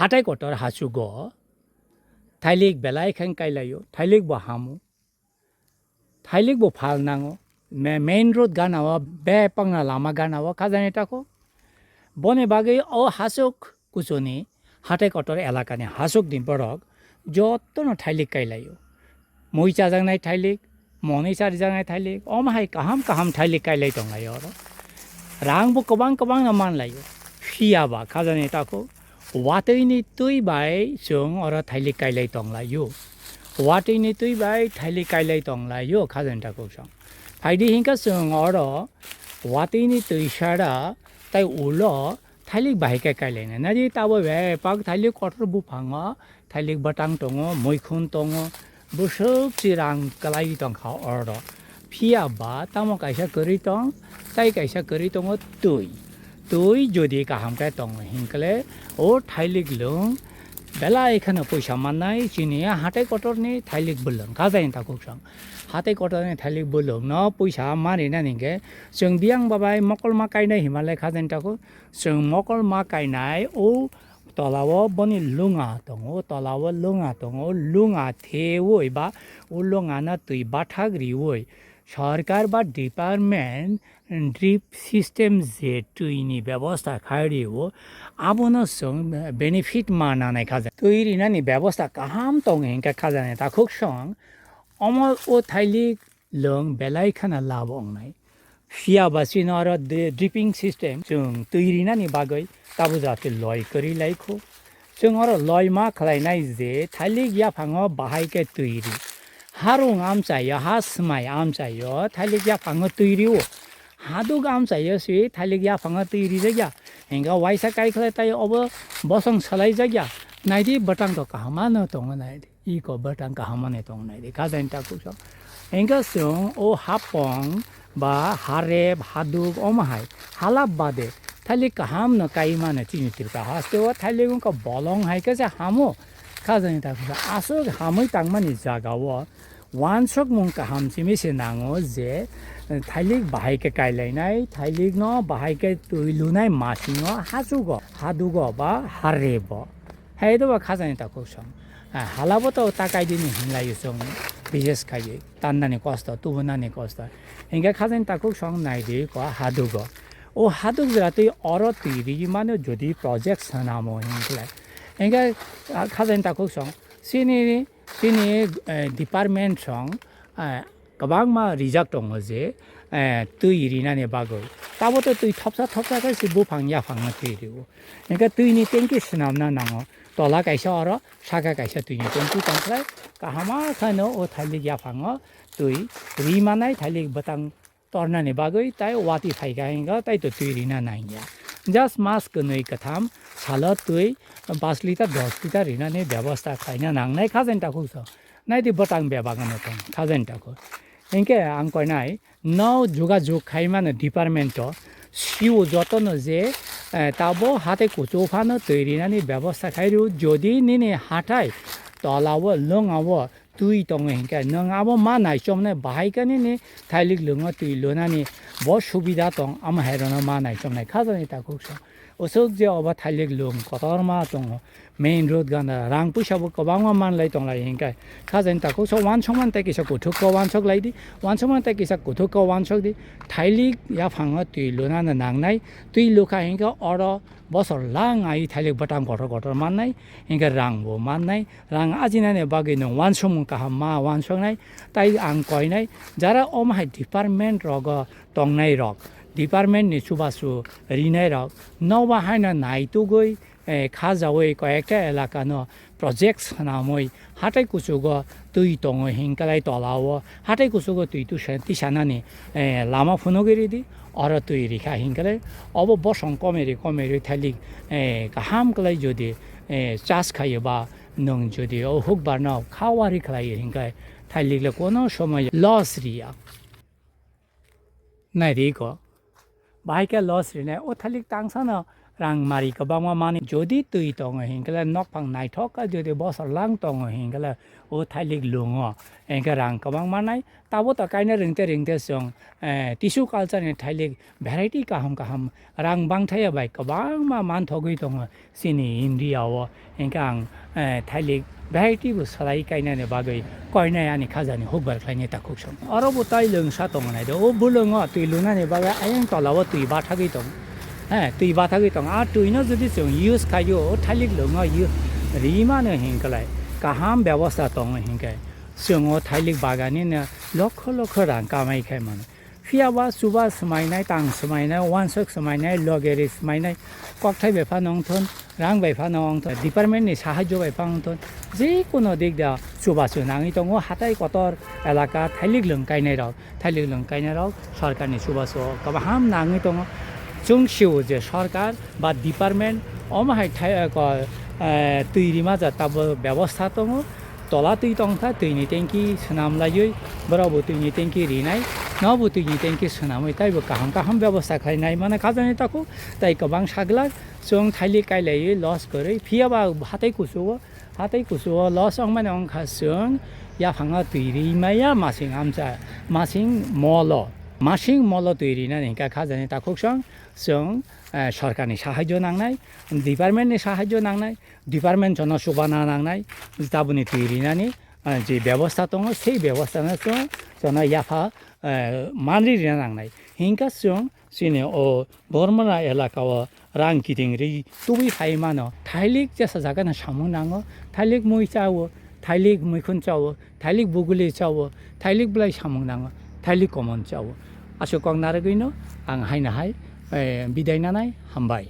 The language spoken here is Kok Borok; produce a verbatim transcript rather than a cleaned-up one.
Hatai kotor hachugo thailik belai khe kailaio, thailik bo hamo, thailik bo phal nango, me-, main road gana o, bepangna lama gana o khajani tako. Boni bagwi o hachuk kuchuni hatai kotor elakani hachukni borok jotono thailik kailaio. Mui chajaknai thailik, monwi charijaknai thailik, omo hai kaham kaham thailik kailai tonglaio oro. Rang bo kwbang kwbang no manlaio. Phiya ba khajani tako, watwi ni twi bai chwng oro thailik kailai tonglaio. Watwi ni twi bai thailik kailai tonglaio khajani tako chwng. Phaidi hinkhe chwng oro watwi ni twi sara tai ulo thailik bahai khe kailainai. Nadi tabo bepang thailik kotor buphango thailik bwtang tongo, muikhun tongo, bwswk chirang kwlai tongkha oro. Phiya ba tamo kaisa kwrwi tong, tai kaisa kwrwi tongo twi. Twi jodi kaham khe tongo hinkhe o thailik lwng belai kheno puisa mannai chini hatai kotorni thailik bwlwng khajani takhuk chwng. Hatai kotorni thailik bwlwngno puisa marinani hinkhe chwng biyang babai mokolma kainai himalai khajani takhuk. Chwng mokolma kainai o tola o boni lunga tongo, tola o lunga tongo, lunga thewi ba o lunga no twi bathak riwi sorkar ba department drip system je twi ni bebosta khai rio, abono chwng benefit ma nanai khaja. Twi rinani bebosta kaham tongo hinkhe khajani takhuk song omo o thailik lwng belai kheno lab wngnai. Phiya ba chini oro dri-, dripping system chwng twi rinani bagwi tabuk jati loi kwrwi lai kho. Chwng oro loi ma khlainai je thailik yaphango bahai khe twi ri. Harung amchaio, ha swmai amchaio thailik yaphango twi rio. Haduk amchaio si thailik yaphango twi rijak ya. Hinkhe waisa kai khlai tai obo bosong swlaijak ya. Naidi bwtang to kaham ano tongo naidi. Iko bwtang kaham manwi tongnai di, khajani takhuk song. Hinkhe chwng o hapong ba harep, haduk omo hai halap bade thailik kaham no kai mano chini Tripura haste o. Thailik wngkha bolong hai khe se hamo, khajani takhuk song. Aswk hamwi tangmani jaga o wansukmung kaham simi se nango je thailik bahai khe kailainai, thailik no bahai khe twi lunai masing o hachugo, hadugo ba harebo. Hai do ba khajani takhuk song. Ah, halabo to ta kai dini hinlai chwng bises khai tannani kosto, tubunani kosto. Hinkhe khajani takhuk song nai di ko hadugo. O haduk jora twi oro twi ri mano jodi project swnamo hinkhe. Hinkhe, ah, khajani takhuk song chini, chini, eh, department song, eh, kwbangma rijak tongo je, eh, twi rinani bagwi. Tabo to twi thopsa thopsa khe se buphang yaphangno twi rio. Hinkhe twini tanki swnamna nango. Tola kaisa oro, saka kaisa twini tanki tongkhlai. Kahama kheno o thailik yaphango twi ri manai, thailik bwtang tornani bagwi tai watwi phaikha hinkhe tai to twi rina nangya. Just mas kwnwi kwtham salo twi pash litar dos litar rinani bebosta khlaina nangnai khajani takhuk song. Naidi bwtang bebak ano tong khajani takhuk. Hinkhe ang koinai no jogajog khai mano department o, sio jotono je, eh, tabo hatai kuchuk phano twi rinani bebosta khai rw. Jodi nini hatai tola o, lwnga o twi tongo hinkhe nwng abo ma naichomnai, bahai khe nini thailik lwngo twi lunani bo subida tong, amo hai rwno ma naichomnai khajani takhuk song. Usuk je obo thailik lwng kotorma tongo, main road gana rang puisa bo kwbangma manlai tonglai hinkhe khajani takhuk song wansukmani tei kisa kuthuk khe wansuk lai di, wansukmani tei kisa kuthuk khe wansuk di. Thailik yaphango twi lunani nangnai, twi lukha hinkhe oro bosor lang ai thailik bwtang kotor kotor mannai, hinkhe rang bo mannai. Rang ajinani bagwi nwng wansukmung kaham ma wansuknai, tai ang koinai jara omo hai department rogo tongnai rok, department ni chubachu rinai rok noba haino naitugwi, eh, kha jawi koyekta elaka no project swnamwi hatai kuchugo twi tongo hinkalai tola o hatai kuchugo twi tusa tisanani, eh, lama phunugwi ridi, oro twi rikha hinkalai obo bosong komiri komiri thailik, eh, kaham kalai jodi, eh, chas khayo ba nwng jodi o hukbar no khawari khlai hinkhe thailik le kono somoi loss riya. Nai ri ko. Bahai khe loss rinai. O thailik tangsa no rang mari kwbangma mani. Jodi twi tongo hinkhe le nokphang naithok kha, jodi bosor lang tongo hinkhe le o thailik lungo, hinkhe rang kwbang manai. Tabo to kaina ringte ringte chwng, eh, tissue culture ni thailik variety kaham kaham rang bangthaya bai kwbangma manthogwi tongo chini India o. Hinkhe ang, eh, thailik variety bo swlai kainani bagwi koinai ani khajani hukbar khlainai takhuk song. Oro bo tai lwngsa tongo nai do. O bwlwngo twi lunani bagwi ayang tola o twi bathagwi tongo. He, twi bathagwi tongo. A twi no jodi chwng use khaio, o thailik lwngo use rimano hinklai kaham bebosta tongo hinkhe. Chwng o thailik bagani no lokho lokho rang kamai khai mano. Phiya ba chuba swmainai, tang swmainai, wansuk swmainai, logeri swmainai, kokthai bai phano wngthun, rang bai phano wngthun, department ni sahajyo bai phano wngthun, je kono dik da chubachu nangwi tongo. Hatai kotor elaka thailik lwng kainai rok, thailik lwng kainai rok sorkar ni chubachu o kabaham nangwi tongo. Chwng sio je sorkar ba department omo hai thai, eh, ko, eh, twi rima ja tabo bebosta tongo. Tola twi tongkha, twini tanki swnam laiwi, borok bo twini tanki rinai, no bo twini tanki swnamwi taibo kaham kaham bebosta khlainai mano khajani takhuk. Tai kwbang saglak chwng thailik kailaiwi loss kwrwi, phiya ba hatai kuchugo, hatai kuchugo loss wngmani wngkha chwng yaphango twi ri maya masing amcha, masing molo, masing molo twi rinani hinkha khajani takhuk song chwng, eh, sorkarni sahajyo nangnai, departmentni sahajyo nangnai, department jono chubana nangnai, taboni twi rinani, ah, je bebosta tongo, sei bebosta no chwng jono yapha, eh, manri rina nangnai. Hinkha chwng chini o Bormona elaka o rang kiting ri tubui phai mano. Thailik jesa jaga no samung nango, thailik mui chao, thailik muikhun chao, thailik buguli chao, thailik bwlai samung nango, thailik komon chao. Aswk kok narwgwi no ang haino hai, eh, bidai nanai, hambai.